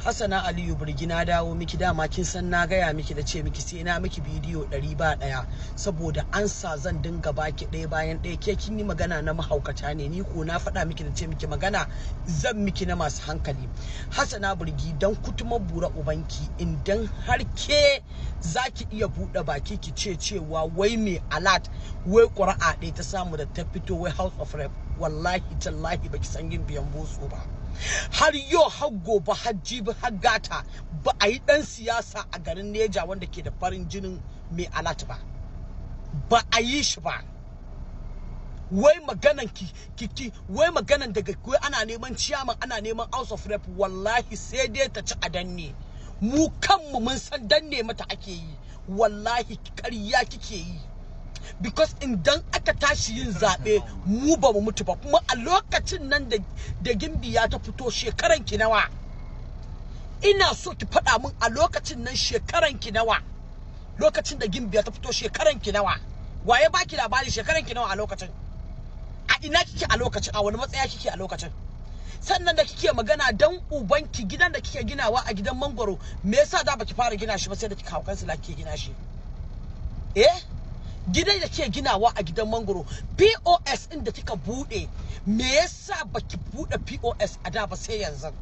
Hassana Aliyu Birgi, na dawo miki. Dama kin san na gaya miki da ce miki sai na miki bidiyo 100 ba ɗaya, saboda ansa zan dinga baki ɗaya bayan ɗaya. Ke kin yi magana na mahaukata ne, ni ko na faɗa miki da ce miki magana zan miki na masu hankali. Hassana Birgi, dan kutuma bura ubanki, idan har ke zaki iya buɗe baki ki ce cewa wai mai alert wai ƙuri'a ɗaya ta samu da ta fito wai House of Rep, wallahi tallahi baki san Gimbiyan Boso ba. Har yau, har gobe, har jibi, har gata, ba a yi dan siyasa a garin Neja wanda ke da farin jinin mai alert ba, ba a yi shi ba. Wai maganan ki wai maganan daga wai ana neman chairman, ana neman House of Rep, wallahi sai dai ta ci a danne. Mu kanmu mun san danne mata ake yi. Wallahi ƙarya kike yi, because idan aka tashi yin zaɓe mu ba mu mutu ba. Kuma a lokacin nan da Gimbiya ta fito, shekaran ki nawa? Ina so ki faɗa min, a lokacin nan shekaran ki nawa? Lokacin da Gimbiya ta fito, shekaran ki nawa? Waye baki labari? Shekaran ki nawa a lokacin? A ina kike a lokacin? A wani matsaya kike a lokacin? Sannan da kike magana, dan ubanki, gidan da kike ginawa a gidan mangwaro, me yasa da baki fara gina shi ba sai da kika hau kansila kike gina shi? Eh, gidan da kike ginawa a gidan mangoro, POS din da kika bude, me yasa baki bude POS a da ba sai yanzu?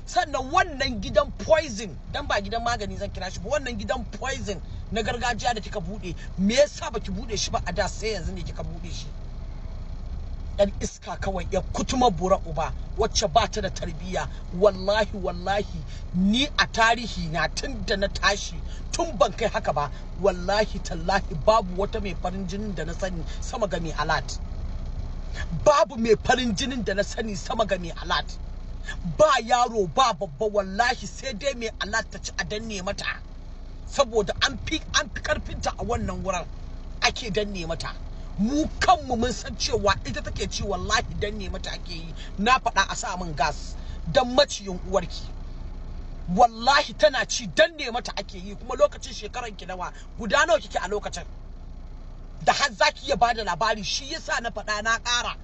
Sannan wannan gidan poison, dan ba gidan magani zan kira shi ba, wannan gidan poison na gargajiya da kika bude, me yasa baki bude shi ba a da sai yanzu ne kika bude shi? Dan iska kawai, ya kutuma bura uba wacce ba ta da tarbiyya. Wallahi wallahi, ni a tarihi na, tun da na tashi, tun ban kai haka ba, wallahi tallahi babu wata mai farin jinin da na sani sama ga mai alert. Babu mai farin jinin da na sani sama ga mai alert. Ba yaro ba babba, wallahi sai dai mai alert ta ci a danne mata, saboda an fi karfinta a wannan wurin ake danne mata. Mu kanmu mun san cewa ita take ci, wallahi danne mata ake yi. Na faɗa, a sa min gas dan maciyin uwarki. Wallahi tana ci, danne mata ake yi. Kuma lokacin shekaran ki nawa? Guda nawa kike a lokacin da har zaki iya bada labari? Shi yasa na faɗa, na ƙara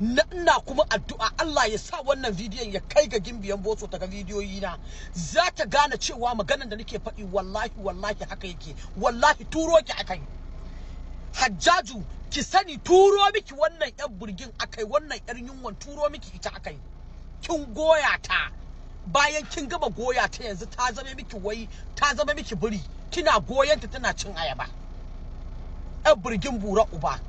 na ina kuma addu'a Allah ya sa wannan bidiyon ya kai ga Gimbiyan Boso, ta ga bidiyoyi na, za ta gane cewa maganar da nake faɗi, wallahi wallahi haka yake. Wallahi turo ki akai, Hajjaju, ki sani turo miki wannan yar burgin akai, wannan yar yunwan turo miki ita akai. Kin goya ta, bayan kin gama goya ta, yanzu ta zama miki, wai ta zama miki biri, kina goyanta tana cin ayaba. Yar burgin bura uba,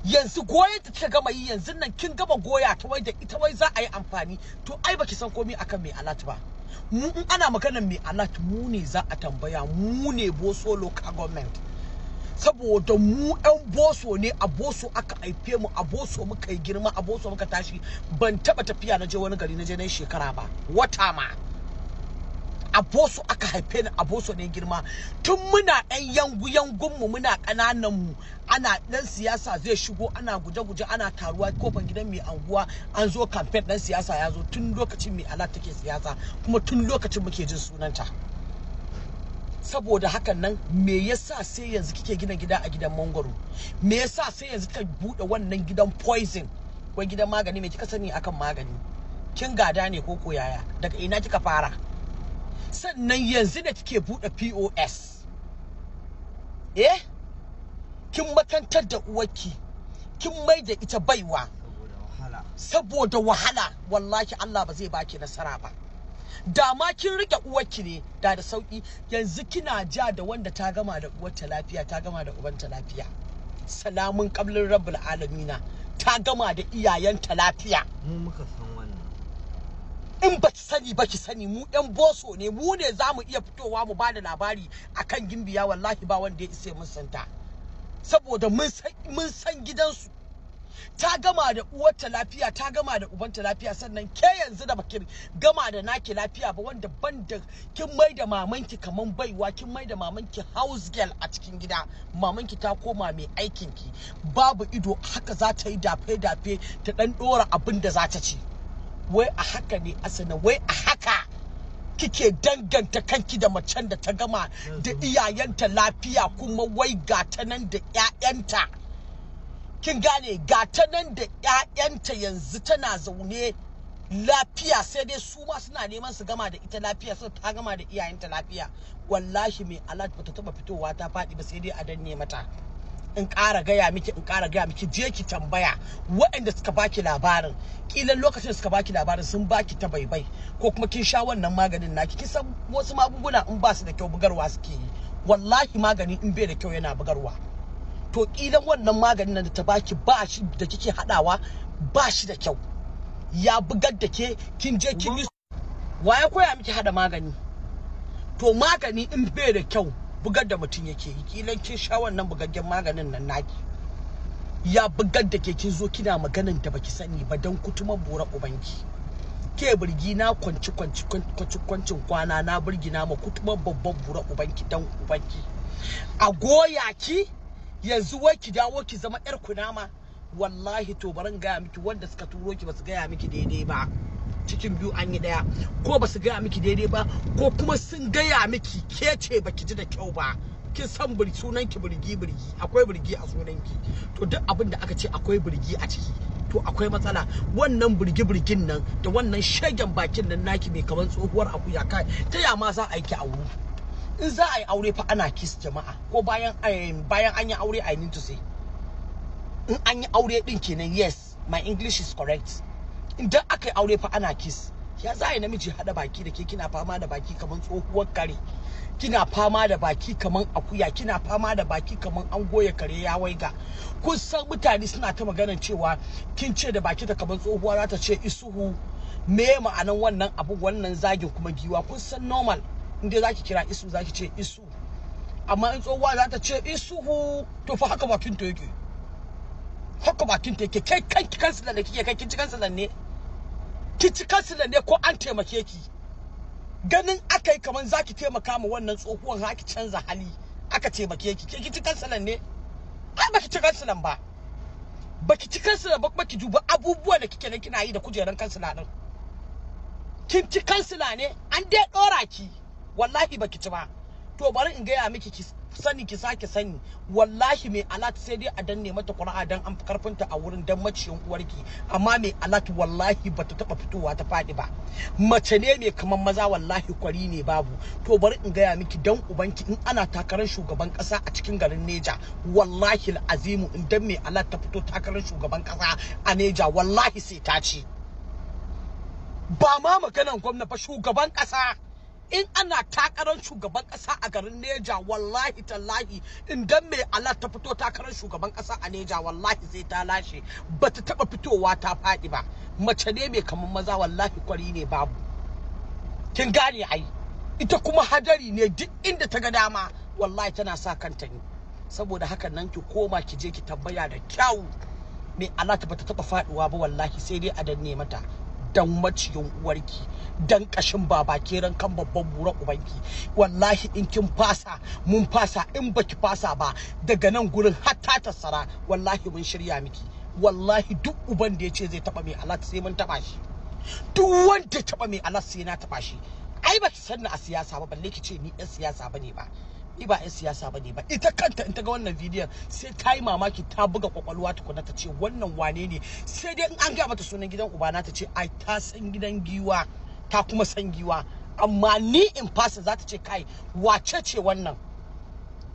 yanzu goyanta kika gama yi, yanzu nan kin gama goya ta, wai da ita wai za a yi amfani. To ai baki san komai akan mai alert ba. Mu in ana maganar mai alert, mu ne za a tambaya, mu ne Boso Local Government, saboda mu ɗan Boso ne, a Boso aka haife mu, a Boso muka yi girma, a Boso muka tashi. Ban taba tafiya na je wani gari na je na yi shekara ba, wata ma. A Boso aka haife ni, a Boso ne girma. Tun muna ɗan yangu yangun mu, muna ƙananan mu, ana ɗan siyasa zai shigo, ana guje-guje, ana taruwa kofar gidan mai anguwa, an zo campaign, ɗan siyasa ya zo. Tun lokacin mai alert take siyasa, kuma tun lokacin muke jin sunanta. Saboda hakan nan, me yasa sai yanzu kike gina gida a gidan mangwaro? Me yasa sai yanzu kika bude wannan gidan poison, wai gidan magani? Me kika sani akan magani? Kin gada ne ko ko yaya? Daga ina kika fara? Sannan yanzu da kike bude POS, eh, kin makantar da uwarki, kin mai da ita baiwa. Saboda wahala. Saboda wahala. Wallahi Allah ba zai baki nasara ba. Da ma kin rike uwarki ne da da sauki. Yanzu kina ja da wanda ta gama da uwarta lafiya, ta gama da ubanta lafiya, salamun qablin rabbul alamina, ta gama da iyayenta lafiya. Mu muka san wannan. In ba ki sani ba, ki sani, mu ɗan Boso ne, mu ne za mu iya fitowa mu bada labari akan Gimbiya. Wallahi ba wanda ya isa mun santa, saboda mun san gidansu. Ta gama da uwarta lafiya, ta gama da ubanta lafiya. Sannan ke yanzu da baki gama da naki lafiya ba, wanda banda kin mai da mamanki kaman baiwa, kin mai da mamanki house girl a cikin gida, mamanki ta koma mai aikin ki, babu ido, haka za ta yi dafe dafe ta dan dora abin da za ta ci. Wai a haka ne asana, wai a haka kike danganta kanki da macen da ta gama da iyayenta lafiya, kuma wai gata nan da 'ya'yanta, kin gane, gata nan da 'ya'yanta, yanzu tana zaune. Lafiya, sai dai su ma suna neman su gama da ita lafiya, sai ta gama da iyayenta lafiya. Wallahi mai alat bata taba fitowa ta faɗi ba, sai dai a danne mata. In ƙara gaya miki, in ƙara gaya miki, je ki tambaya waɗanda suka baki labarin. Kilan lokacin suka baki labarin sun baki ta baibai, ko kuma kin sha wannan maganin naki. Kin san wasu magunguna in ba su da kyau bugarwa suke yi. Wallahi magani in bai da kyau yana bugarwa. To kilan wannan maganin nan da ta baki ba shi da kike hadawa ba shi da kyau, ya bugar da ke. Kin je kin yi, wa ya koya miki hada magani? To magani in bai da kyau bugar da mutum yake yi. Kilan kin sha wannan bugaggen maganin nan naki ya bugar da ke, kin zo kina maganin da baki sani ba. Dan kutuma bora ubanki ke birgi na kwanci kwanci kwanci kwancin kwana na birgina ma kutuma babban bura ubanki dan ubanki a goya ki. Yanzu wai ki dawo ki zama yar kunama. Wallahi to baran gaya miki, wanda suka turo ki basu gaya miki daidai ba. Cikin biyu an yi daya, ko basu gaya miki daidai ba, ko kuma sun gaya miki ke ce baki ji da kyau ba. Kin san sunan ki birgi birgi, akwai birgi a sunan ki. To duk abin da aka ce akwai birgi a ciki to akwai matsala. Wannan birgi birgin nan da wannan shegen bakin nan naki mai kaman tsohuwar akuya, kai ta ya ma za a yi ki aure? In za a yi aure fa ana kiss jama'a, ko bayan bayan an yi aure, I need to say in an yi aure din kenan. Yes, my English is correct. Idan aka yi aure fa ana kiss. Ya za a yi namiji hada baki da ke, kina fama da baki kaman tsohuwar kare, kina fama da baki kaman akuya, kina fama da baki kaman an goya kare ya waiga? Kun san mutane suna ta maganar cewa kin ce da baki ta kaman tsohuwa za ta ce isuhu. Me ma'anan wannan abu, wannan zagin kuma giwa? Kun san normal in dai zaki kira isu zaki ce isu, amma in tsohuwa za ta ce isuhu, to fa haka bakin ta yake, haka bakin ta yake. Kai kanki kansilan da kike kai, kin ci kansilan ne? Kin ci kansilan ne ko an taimake ki? Ganin aka yi kaman zaki taimaka ma wannan tsohuwan haki canza hali aka taimake ki. Ke kin ci kansilan ne? Ai baki ci kansilan ba, baki ci kansila ba. Kuma ki duba abubuwan da kike nan kina yi da kujeran kansila din. Kin ci kansila ne? An dai dora ki. Wallahi baki ci ba. To bari in gaya miki, ki sani, ki sake sani, wallahi mai alat sai dai a danne mata qur'a dan an fi karfinta a wurin dan maciyin uwarki. Amma mai alat wallahi bata taba fitowa ta fadi ba. Mace ne mai kaman maza, wallahi kwari ne babu. To bari in gaya miki, dan ubanki, in ana takarar shugaban kasa a cikin garin Neja, wallahi azimu in dan mai alat ta fito takarar shugaban kasa a Neja, wallahi sai ta ci. Ba ma maganan gwamna ba, shugaban kasa. In ana takarar shugaban kasa a garin Neja, wallahi tallahi idan mai Allah ta fito takarar shugaban kasa a Neja, wallahi sai ta lashe. Bata taba fitowa ta faɗi ba. Mace ne mai kaman maza, wallahi kwari ne babu. Kin gane ai? Ita kuma hadari ne, duk inda ta ga dama wallahi tana sa kanta ne. Saboda haka nan ki koma ki je ki tambaya da kyau. Mai Allah ta bata taba faduwa ba, wallahi sai dai a danne mata. Dan maciyin uwarki, dan kashin baba keran kan babban bura ubanki. Wallahi in kin fasa mun fasa, in baki fasa ba daga nan gurin har ta tassara, wallahi mun shirya miki. Wallahi duk uban da ya ce zai taba mai alat sai mun taba shi. Duk wanda ya taba mai alat sai na taba shi. Ai baki san ni a siyasa ba, balle ki ce ni yan siyasa bane ba. Ni ba yan siyasa bane ba. Ita kanta in ta ga wannan bidiyon sai ta yi mamaki, ta buga kwakwalwa tukuna ta ce wannan wane ne. Sai dai in an gaya mata sunan gidan ubana ta ce ai ta san gidan giwa, ta kuma san giwa. Amma ni in fasa za ta ce kai wace ce wannan?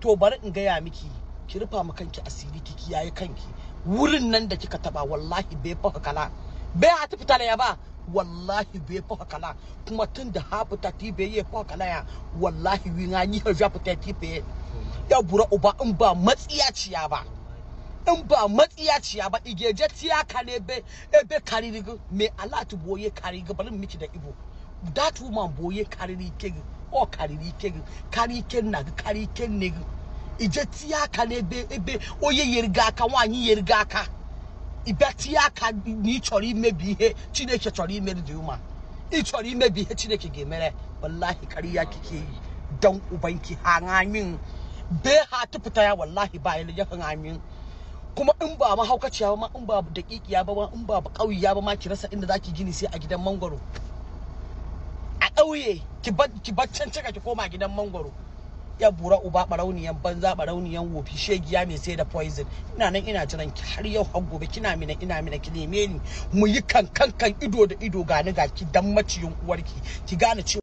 To bari in gaya miki, ki rufa ma kanki asiri, ki kiyaye kanki. Wurin nan da kika taba, wallahi bai fa kala bai hati fita da ya ba, wallahi bai fa kala. Kuma tun da ha fita ti bai yi fa kala ya, wallahi wi nga ni ha fita ti bai ya bura uba. In ba matsiyaciya ba, in ba matsiyaciya ba, igeje tiya kale be ebe kariri me alatu boye kariri. Bari miki da ibo, that woman boye kariri ke o kariri ke kari ke na kari ke ne ije tiya kale be ebe oye yeriga aka nwaanyị yeriga aka ịbịa tinye aka na ị chọrọ imebi ihe Chineke chọrọ imere dị uma. Ị chọrọ imebi ihe Chineke ga-emere. Wallahi kariya kike yi, dan ubanki ha ngamin be ha tufita ya, wallahi ba ya ya ngamin. Kuma in ba mahaukaciya ba ma, in ba daƙiƙiya ba ma, in ba ƙauyiya ba ma, ki rasa inda zaki gini sai a gidan mangwaro a ƙauye. Ki bar can cika ki koma gidan mangwaro. Ya bura uba, barauniyan banza, barauniyan wofi, shegiya mai sai da poison. Ina nan ina jiran ki har yau har gobe. Kina mina, ina mina, ki neme ni mu yi kan kan kan, ido da ido, gani ga ki, dan maciyin uwarki, ki gane cewa